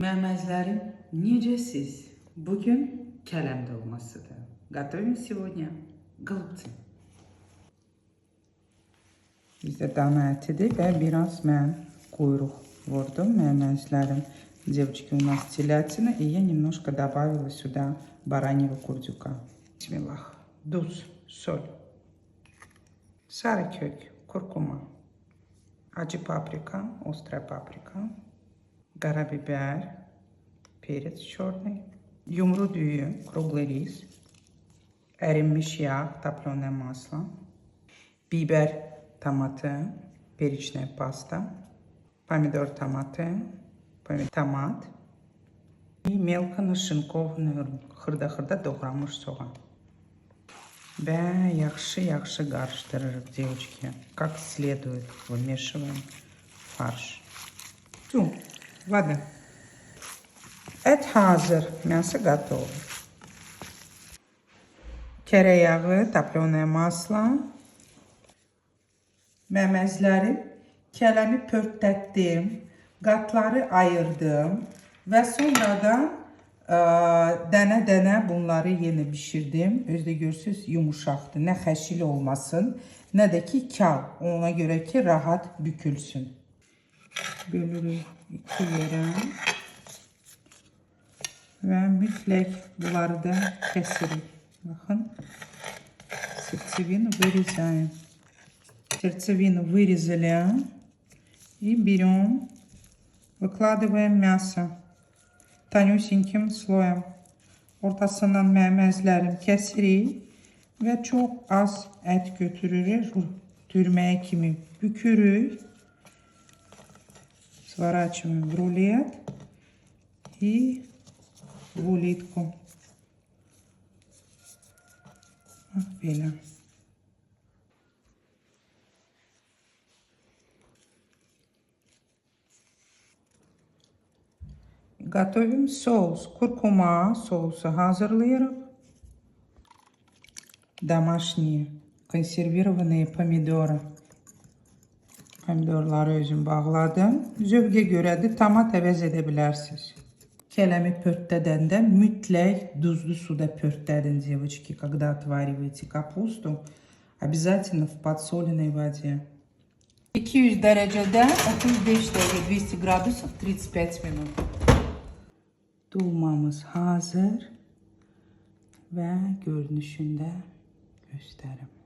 Məməzlərim, necəsiz? Bugün kələm dolmasıdır. Готовим сегодня голубцы. Bizdə dana ətidir və biraz mən quyruq vurdum. Məməzlərim, девочки, у нас телятина, и я немножко добавила сюда бараньего курдюка. Bismillah. Duz, соль, sarı kök, kurkuma, acı paprika, острая паприка, karabiber, перец черный, yumru düyü, круглый рис, erinmiş yağ, топленое масло, biber tomatı, перечная паста, помидор томаты, томат и мелко нашинкованный xırda-xırda doğranmış soğan. Və yaxşı-yaxşı qarışdırırıq, девочки. Как следует вымешиваем фарш. Su, вода. Ət hazır, мясо готово. Kərə yağı, топленое масло. Məməzləri kələmi pörtlətdim, qatları ayırdım və sonradan dənə-dənə bunları yenə bişirdim. Özü də görürsüz yumuşaqdır. Nə xəşil olmasın, nə də ki kal. Ona görə ki rahat bükülsün. Bölürük iki yerə və mütləq bunları da kəsirik. Baxın, сердцевину вырезаем. Сердцевину вырезали и берем, выкладываем мясо тонюсеньким слоем. Ortasından məməzlərim kəsirik və çox az ət götürürük. Dürməyə kimi bükürük. Сворачиваем в рулет и в улитку. Bax belə. Готовим соус. Куркума соуsu hazırlayırıq. Домашние консервированные помидоры. Pomidorları özüm bağladım. Zövqə görədir, tomat əvəz edə bilərsiniz. Kələmi pörtlədəndə mütləq duzlu suda pörtlədin, девочки, когда отвариваете капусту, обязательно в подсоленной воде. 200 dərəcədə 35 dəqiqə, 200 градусов 35 minut. Dolmamız hazır və görünüşündə göstərim.